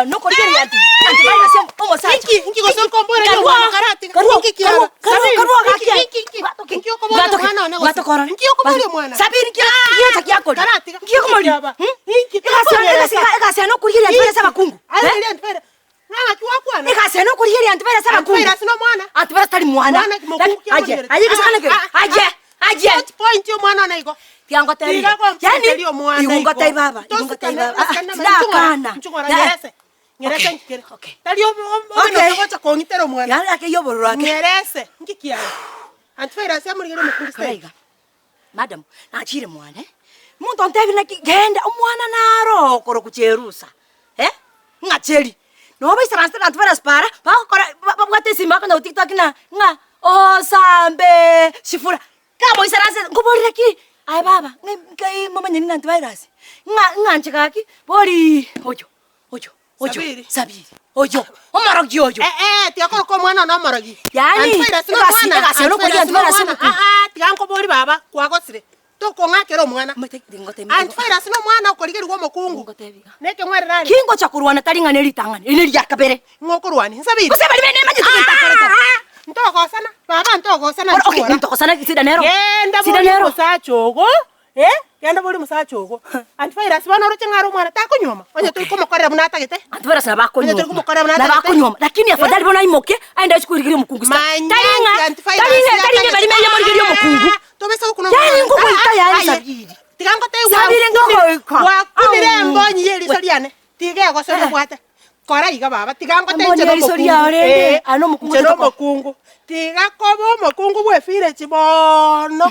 Egasi nokorigereria anti antivirus omosacha. Inki inki gose okomboreria Karua, omwana karatiga? karua, Inki kiaba? karua, karua, Sabiri, karua inki, gaki. inki, inki? Bwatoke, Inki okoboria bwatoke, omwana one gose? bwatoke orore. Inki okoboria omwana? Sabiri nki nki kiakoria? Karatiga. Nki okomoria? Kiaba. Hmm? Inki? Egasi egasi egasi nokorigereria antivirus abakungu. Aye Eh? riria antivirus. Ng'a wakwana. Egasi nokorigereria antivirus abakungu. Antivirus nomwana. Antivirus tari mwana. Mwana mokungu ki Aye, amorigereti? aye gose Ah, ah, aye, aye. Point point omwana one igo. Tiga ngotebi Tiga iga. gompereria Yaani, omwana igo igo. ngotebi baba, igo ngotebi Tosikane, baba. Ah, ah, tosikane na mani, tinakana. nchung'ora, Eh. nyerese. Nyerese Okay, nkikere. okay. Tari obe obe Okay. nogocha kong'itera omwana. Yaani ake yobororo ake. Nyerese, nki kiaye? Antivirus amorigere omokungu Kora stage. iga. Madam, nachire mwane, omonto ontebire naki genda omwana naro okorokwa Cherusa, eh, ng'a cheri. Nabo baisaransete na antivirus para, bagokora ba- babwate esimi bakonya go tiktok ng'a ng'a osambe shifura. Kamoisaransete, nkoborere ki? Aye baba, ng'ai nkai momanyani na antivirus? Ng'a ng'a inche gaki, boriii oyo, oyo, oyo, Sabiri. Sabiri, oyo, omorogi oyo. Eh eh, tiga koroka omwana one omorogi. Yaani, Antivirus egasi- nomwana, egasi ero okorigia antivirus antivirus nomwana. omokungu. Ah ah, tiga nkobori baba, kwagosire. Tokong'akera omwana. Omanyete ngotebi Antivirus nomwana okorigerigwa omokungu. Ngotebi iga. Nekeng'werere are. Ki ngocha korwana tari ng'a neritang'ani, eri neria kabere. Ng'o okorwania? Nsabiri. Gose baria bene emanyete gento akorete. Ntogosana, baba ntogosana Ora, okay, nchigora. ntogosana sida nero. Genda Sida borie nero. omosacha ogo, eh, genda borie omosacha ogo. Antivirus bono oroche ng'a are omwana takonyuoma, onye tori komokorera buna atagete. Antivirus nabo Onye tori akonyuoma. komokorera buna Nabo atagete. akonyuoma. Lakini afadhali bono aimoke, aende achi korigeria omokungu sika. Manya Tari ng'a, nki antivirus tari ng'a, tari ng'a yatagete. bari meye morigerie omokungu. Tobisa gokuna Yaani omwana. ngogoita yaani Aye. Sabiri. Tiga ngotebie Sabiri gwakunire, ngogoika. gwakunire Au. embonyi ye eriso riane. Tiga egosoria Eh. obwate. Kora iga baba, tiga ngote Embonyi inche ye eriso riao nomokungu. rende, Eh, aye nomokungu inche totoko. nomokungu. Tiga koba omokungu bwe village bono.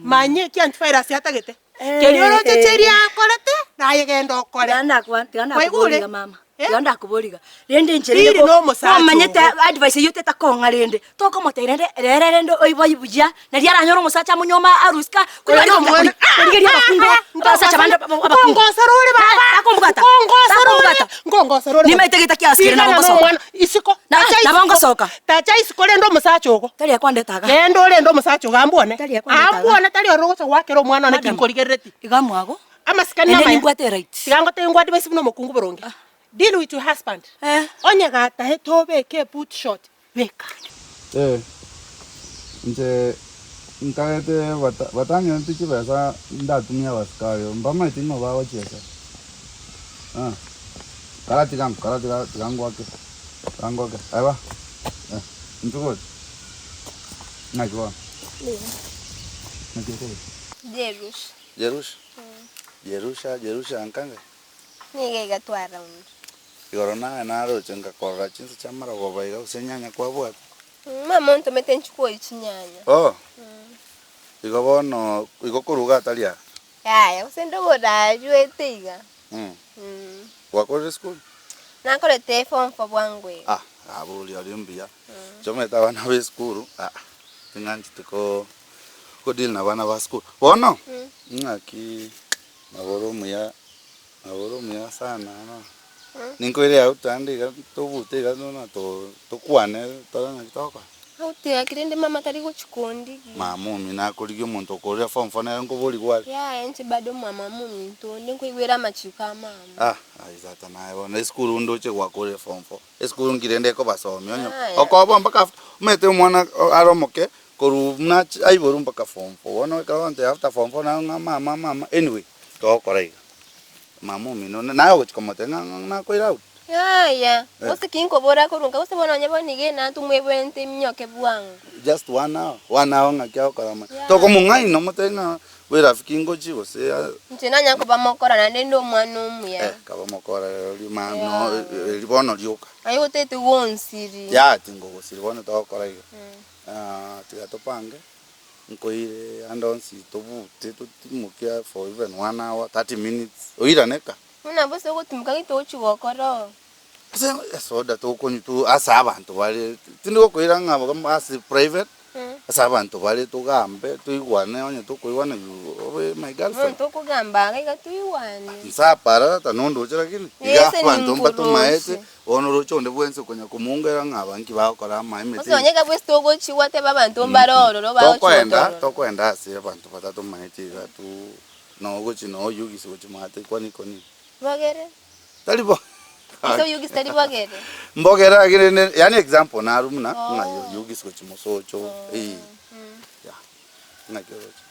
Manya eki antivirus atagete. Eh, Keria oroche eh. cheria akorete, naye genda okore. Tiga ndakwa tiga Kwaigure? ndakoboriga mama. Eh? Tiga ndakoboriga. Rende inche Pili rende na omosacha kwamanyete ogo. advice eyio tetakong'a rende, tokomotebia rende rere rende oiboyi buya, naria aranyore omosacha amonyuome arusika, Oyo korigeria na omwana. korigeria abakungu abasacha bande abakungu. Nkongosera ore baba. Takombwata. Nkongosera ore. Takombwata. Nkongosera ore. Nimaete geta kiasikire Tigana nabo na ngosoka. omwana isiko. Na- Tacha nabo isiko. ngosoka. Tacha isiko rende omosacha ogo. Tari ekwandeta iga. Genda orende omosacha ogo ambwone. Tari ekwandeta iga. Ambwone tari ororo gocha goakera omwana one Madam. kinkorigerereti. Iga mwago. Amasikani Naende amaya. nimbwate eright. Tiga ngotebie ngwa advice buna omokungu boronge. Deal with your husband. Eh. Onye gataete obeke eboot short, beka. Eh, inche nkaete bata batang'eneti chibesa ndatumie abasikari, mbamaeti ng'o bagochiesa eh, kara tiga kara tiga tiga ngwake, tiga ngwake, eba eh, inchuo gocha, naki bono? Naki okorokwa? Jerusha. Jerusha? Jerusha, Jerusha nkange? Nigo egatwara round. Igoro naye naroche ngakorora chinsa chia amarogoba iga gose enyanya kwabwate. Mama ontomete nchie kwoyia chinyanya. Oh, igo bono igo koruga atari aa? Yaya, gose inde oboraruete iga. Gwakorire esukuru? Nakorete form four bwango iga. Ah, abwo oria oria mbuya. Inche omanyete abana ba esukuru, aa, ting'ancheti ko ko deal na abana ba sukuru. Bono, ng'aki nabo ore omuya Nabo ore omuya sana no. Ninkoire out ande iga tobute iga buna to tokwane tore naki togokora. Out gaki rende mama tari gochia kondigia. Mama omino akorigia omonto okorire form four nere nkoborigwa are. Yaya inche bado mama ominto onde nkoigwera amachiko a mama. Ah aye tata naye bono esukuru ndoche gwakorire form four. Esukuru nki rende ekobasomia onye Yaya. okoba mpaka after omanyete omwana are omoke korwa buna achi aiborwe mpaka form four bono ekero ogontebia after form four naye ng'a mama mama anyway togokora iga. Mama omino naye ogochia komotebia ng'a ng'a nakoira out. Yaya, Eh. gose ki nkobora korwa nka gose bono onye bono iga natomwa ebwente eminyoke bwango. Just one hour, one hour ng'aki agokora amaya. Yaya. Tokomong'aina omotebie ng'a bwe rafiki ngochie gose aa. Inche nanya koba mokora naende nde omwana omuya. Eh, kaba omokora rirorio ma no Yaya. eri bono rioka. Aye otete gonsiri. Yaya tingogosiri bono togokora iga. Tiga topange. Nkoire ande onsi tobute totimoke for even one hour, 30 minutes, oirane ka. Buna bosa ogotumeka gete ogochia gokora oo. Ase esoda tokonywa tu ase abanto bare, tindi gokoira ng'a bo ase private, ase abanto bare togambe toigwane onye tokoigwana you obe my girlfriend. Omonto okogamba iga iga toigwane. Nsapara tata nondoche lakini, iga Ese abanto mbatomaete, ninkoroshe. Bono oroche onde bwensi okonya komongera ng'a aba nki bagokora amaene Gose onye iga bwesi togochia gwateba abanto mbare ororo bagochia Tokoenda gotorora. tokoenda ase abanto batatomaeti iga tu nogochia noyugisi gochia maate kwani iko nini? Bagere. Tari bo. Gose Yugis tari bogere? Mbogere lakini ne yaani example naru muna ng'a Yugis gochia mosocho eh yeah ng'aki oroche.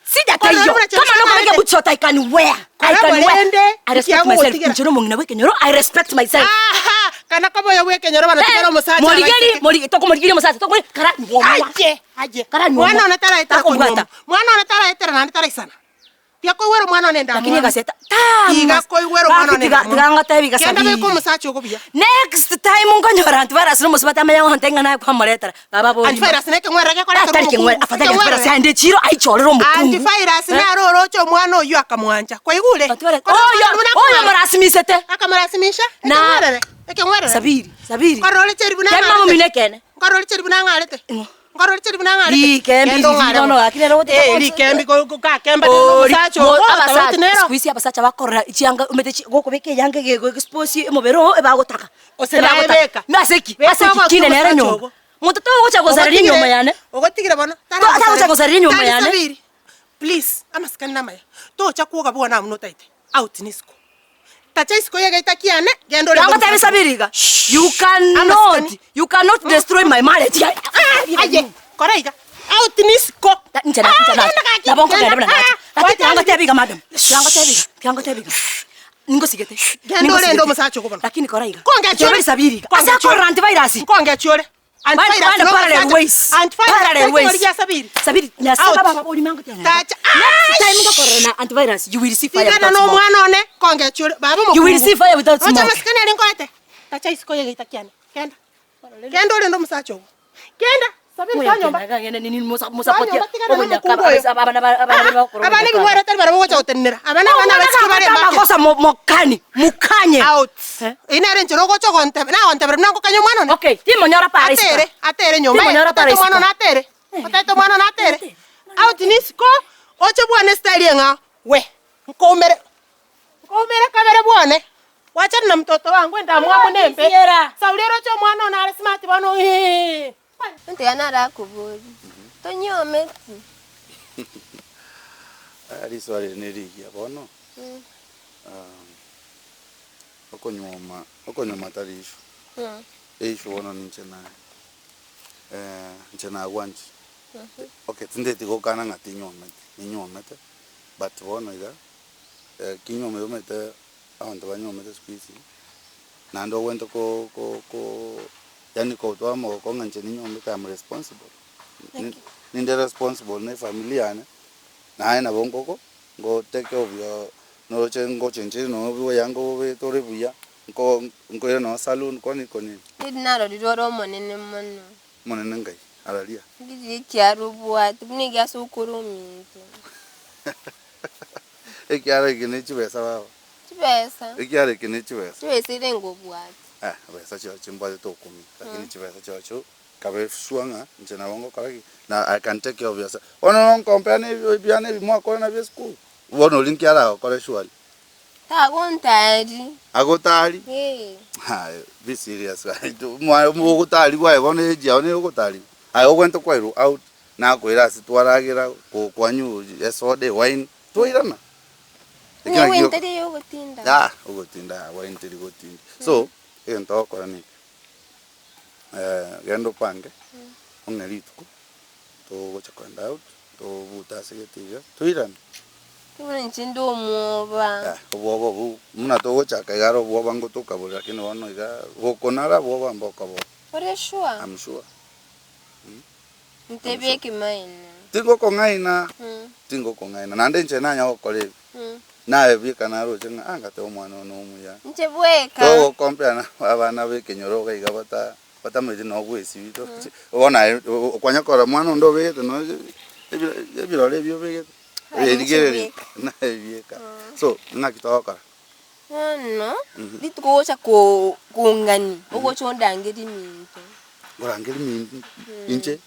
Sida taiyo kama nokobeka boots I can wear I can wear I respect myself inche nomong'ina bw'ekenyoro I respect myself. Aha! Kana koba oyo bw'ekenyoro bono tigara omosacha Morigeri mori tokomorigeria omosacha tokomori kara nyuomwa. Aye aye Kara nyuomwa. Mwana one taraetera Takobwata. konyuomwa mwana one taraetera naende taraisana. Tiga koigwera omwana one Lakini endamwamu. egaseta tama. Tiga koigwera omwana Gaki one tiga endamwamu. tiga ngotebi Genda gasabiri. beka omosacha ogo buya. Next time nkonyora antivirus na omosubati amanye gontebia ng'a naye kwamoretera baba borimo. Antivirus na ekeng'werere gekoretera Atari keng'were omokungu. afadhali antivirus Ekeng'werere. aende echiro aichorere omokungu. Antivirus nere oroche omwana oyio akamwancha. Kwaigure? Antivirus Korwa oyo omwana buna oyo akamwara. morasimisete. Akamorasimisha? Na- Ekeng'werere. Ekeng'werere. Sabiri sabiri. Nkorora ore cheri buna Teba ng'arete. momino ekeene. Nkorora ore cheri buna ng'arete. Ing'o? Nkorora cheri buna ng'arete. Rikembi Genda riri ong'are bono bo. gaki rero goteta Eh, bonsi. rikembi ko- ko- gakemba Ori omosacha mo ogo, abasacha tobauti nero. siku hizi abasacha bakorora chianga omanyete chi gokobeka eyanga ege ego expose omobere oo ebagotaka. Ose naye Ebagotaka. beka. Nase ki? Beka Ase ki ogokia kinde nere omosacha nyomba. ogo. Monto togocha gosareria Ogotigire- enyomba yane. Ogotigire bono. To- tagocha gosareria enyomba Tari yane. Sabiri, please, amasikani namaya. Tocha kwoga bwana abwo notaete. Out nisiko. Tacha isiko y'egeita kiane, genda ore Yango tebi Sabiri iga, you cannot, Amasikani. you cannot destroy my marriage. Aye, kora iga. Out nisiko. Inche na inche na. Ah, genda gaki, Nabo nkogenda genda. buna nacha. Ah, Lakini tiango wacha- tebi iga madam. Tiango tebi iga. Tiango tebi iga. Ningosigete. Genda Ningosigete. orende omosacha ogo bono. Lakini kora iga. Kongecha ore. Teberi Sabiri iga. Kongecha Ase ore. akorora antivirus. Nkongecha ore. Antivirus Bana no parallel omosacha. ways. Antivirus Parallel ways. teknolojia Sabiri. Sabiri, nyasaye Out. baba baba ulimango tena. Tacha. Next time ngokorora na antivirus, you will see fire Tigana without na smoke. omwana one, kongecha ore. Baba You will see fire without Ocha smoke. amasikani aria nkoete. Tacha isiko y'egeita kiane. Genda. Genda orende omosacha ogo. Genda. Sabiri Moya toa nyomba. kena gena nini musa Toa musa potia. nyomba tigana na Obonya omokungu kaba oyo. abana abana Ah, abana ebing'were tari barabwo gocha gotenenera. Abana abana abasike bare market. makosa mokani mukanye. Out. Eh? Eyio nere enchera ogocha gontebe nagontebera buna ngokanya omwana one. Okay, timonyora para isiko. Atere, atere nyomba. Timonyora Otete para isiko. omwana one atere. Otete omwana one atere. Out nisiko, oche bwane estyle eng'ao. We, nkoumere, nkoumere kabere bwane. Wachana na mtoto wangu endamwamu nembe. Sauli oroche omwana one are smart bono eeh. Ontiga narakoborie, Tonyometi? Riswali eri nerigiya bono, okonyuoma okonyuoma tari issue, eissue bono ninche naye, inche nagwanchire, okay tindeti gokana ng'a tinyuometi, ninyuomete, but bono iga, kinyuomire omanyete abanto banyuomete siku hizi, naende ogwente ko ko ko yaani kotoa amagoko ng'a inche ninyuomete am responsible, ninde responsible na efamiri yane, naye nabo nkoko nko take care of your noroche ngochenchire nonya oboyanga obobete ore buya, nko nkoire nonya saloon kwani iko nini? Ndiri narorire ore omonene mono. Omonene ngai araria. Ndiri ekiaro obwate buna egiase okore ominto. Ekiaro eke ne chibesa baba. Chibesa. Ekiaro eke ne chibesa. Chibesa ere ngobwate. Eh, besa chirochio chimbwatete okumia, lakini chibesa chirochio kabe sure ng'a inche nabo ngokora ki, na I can take care of yourself. Bono nonkompea na ebio ebiana ebi mwakora nabio esukuru, bono oria nki aragokore surely? Tagontari. Agotari? Ee. Aye, be serious mwa ogotari bwaye bono age yao nere ogotari. Aye ogwente kwairwa out, nakoira ase twaragera, ko kwanywa esoda ewine, twairana. Onye Ekio nakio wine teri eyogotinda. Ah, ogotinda ah, wine teri gotinda. So, egento ogokora neke, genda opange, ong'e rituko, togocha kogenda out, tobute ase egete iga, toirane. Bono inche nde omwoba. Ah, obwoba obwo, buna togochaka iga aro obwoba ngotoka bore lakini bono iga, gokonara obwoba mbokoba. Ore sure? I'm sure. Ntebie ekemanyererio. Tingokong'aina, tingokong'aina, naende inche nanya gokora ebi, naye bweka naroche ng'a ah ngateba omwana one omuya. Inche bweka. Togokompea na abana ba ekenyoro iga iga bata batamanyeti noo bwesibia toche, bono aye okwanya korora mwana onde obegete nonye ebirore ebi obegete, Aye inche rigereria bweka. naye bweka. So, ng'aki togokora? Bono, rituko ogocha ko- kong'ani, ogocha ondangerie minto. Nkorangerie minto inche?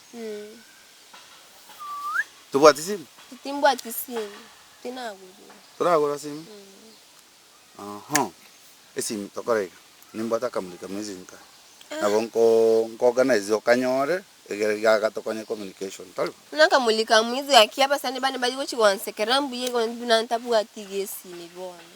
Tobwati simu? Timbwati simu, tinagorire. Toragora simu? Aha, esimu tokore iga, nimbwate akamurika mwezi nka, nabo nko nko organize okanyore, egere gagatokonye communication, tari bo? Buna akamurika mwizi gaki abasani bane bari gochi gonsekera mbuya igo buna ntabwati iga esimi bono.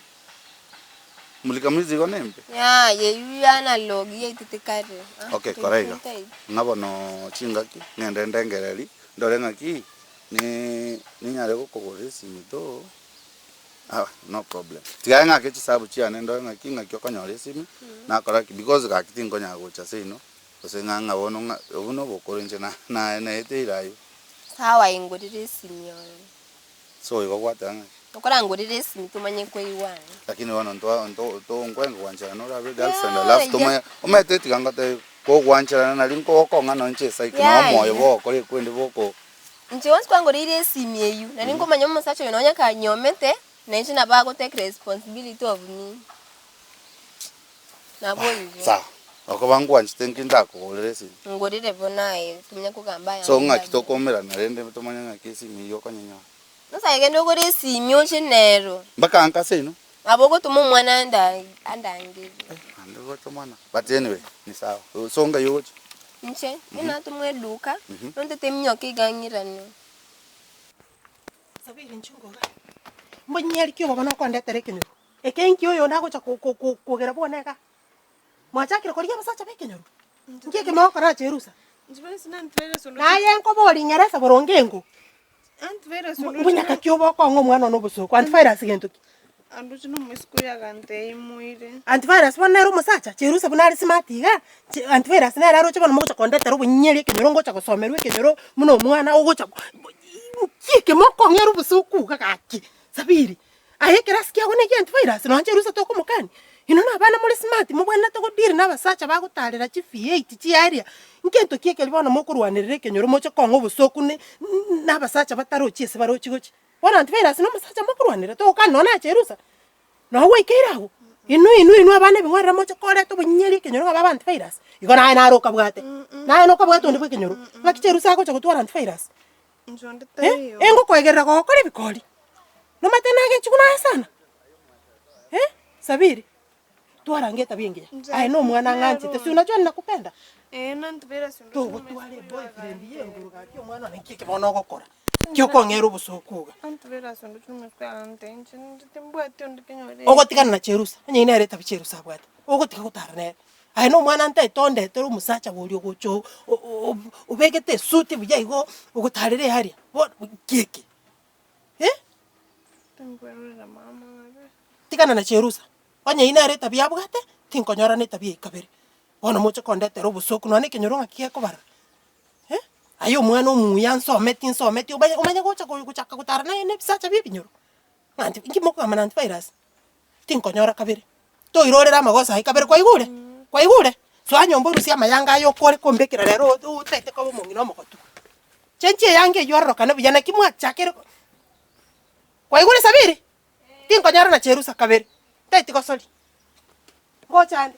Mulika mwizi igo nembe. Yaya eyio ya analog yaitete kare. Ah, Okay, kora iga. taiyo. Ng'a bono chingaki, ng'ende ndengereri, ndore ng'aki, ni ninyare gokogorera esimi though, ah no problem. Tiga ng'ake chisabu chiane ndore ng'aki ng'aki okonyora esimi, nakora ki because gaki tinkonyara gocha seino, gose ng'a ng'a bono ng'a obwo na obokoro inche na naye naeteire aywo. Sawa ingorere esimi ororo. So igo gwateba ng'aki? Okorangorere esimi tomanye koigwana. Lakini bono ntwa nto nkwenge gwancherana orabe girlfriend alafu tomanye omanyete tiga ngotebi kogwancherana nari nkogokong'a nonye inche esaiki nonye omoyo bogokora ekwende boko. Inche once kwangoreire esimi eywo, nari nkomanya omosacha oyo nonye kanyomete, na inche nabo ago take responsibility of me. Nabo igo. Sawa, okoba ngwanchete nki ndakogorera esimi? Ngorere bono aye tomanye kogamba aya So ng'aki tokoumerana rende tomanye ng'aki esimi eywo okonyenyora? Sasa aye genda ogore esimi oche nero. Mpaka anka seino? Nabo ogotoma omwana anda andangerie. Ande gotomana but anyway ni sawa. So ngai ogochia? Inche, natomwa eduka, nontete eminyoka iga ng'irane. Sabiri inche ngoga, mbonyeri ki obobe nokondetera ekenyoro? Eke inki oyonde agocha ko- ko- ko- kogera bwone igaa? Mwachakire korigia abasacha ba ekenyoro? Inki eke mogokora ase erusa? Naye nkoboria ing'eresa boronge engo, mbuya ki obe okong'a omwana one obosooku? Antivirus gento ki? Antivirus bono nere omosacha? Cherusa buna are smart igaa, che antivirus nere aroche bono mogocha kondetera obonyinyeri ekenyoro ngocha gosomerwa ekenyoro buna omwana ogocha nki eke mokong'era obosooku iga gaki? Sabiri, aye ekerasi kiago ne egia antivirus nonye cherusa tokomokania? Inwe na abana more smart mobwenerete go deal na abasacha bagotarera chi V8 chi harrier, nkento ki ekeri bono mokorwanerera ekenyoro moche kong'a obosooku ne na abasacha batarochi ase barochi gochia. Bono antivirus na omosacha mokorwanerera togokana nonye na cherusa, noo gwaikeire agwo? Inwe inwe inwe abana ebing'werere moche koreta obonyinyeri ekenyoro ng'a babe antivirus, igo naye naro okabwate, naye nokabwate onde bwa ekenyoro, ng'aki cherusa agocha gotwara antivirus? Eh, engokoegerera gokora ebikori, nomanyete nagenchigwa naye sana, eh, Sabiri, twarange etabia engiya, aye na omwana ang'anchete, si unajua ninakupenda? Togotwara eboyfriend ya enguru gaki omwana one nki eke bono ogokora, nki okong'era obosooku iga? Ogotigana na Cherusa, onye nere etabia Cherusa abwate, ogotiga gotara nere. Aye nomwana ntaete ondetere omosacha boria ogocha obegete esuti buya igo, ogotarera earia, bono nki eke? Eh? Tigana na cherusa, onye eyio nere etabia abwate, tinkonyora na etabia eyio kabere. Bono moche kondetera obosoku nonya na ekenyoro ng'aki gekobarora, eh? Aye omwana omuya nsometi nsometi omanye omanye gocha gochaka gotara naye na ebisacha bia ebinyoro, ng'a anti inki mokogamba na antivirus? Tinkonyora kabere. Toirorere amagoso aye kabere kwaigure? Kwaigure? Soa nyomba orusie amayanga aya okore kombekera rero otaete koba omong'ina omogotu. Chenchia eyanga eywo ororokane buya naki mwachakire ko Kwaigure Sabiri? Tinkonyora na cherusa kabere, ntaeti gosori. Ngocha ande.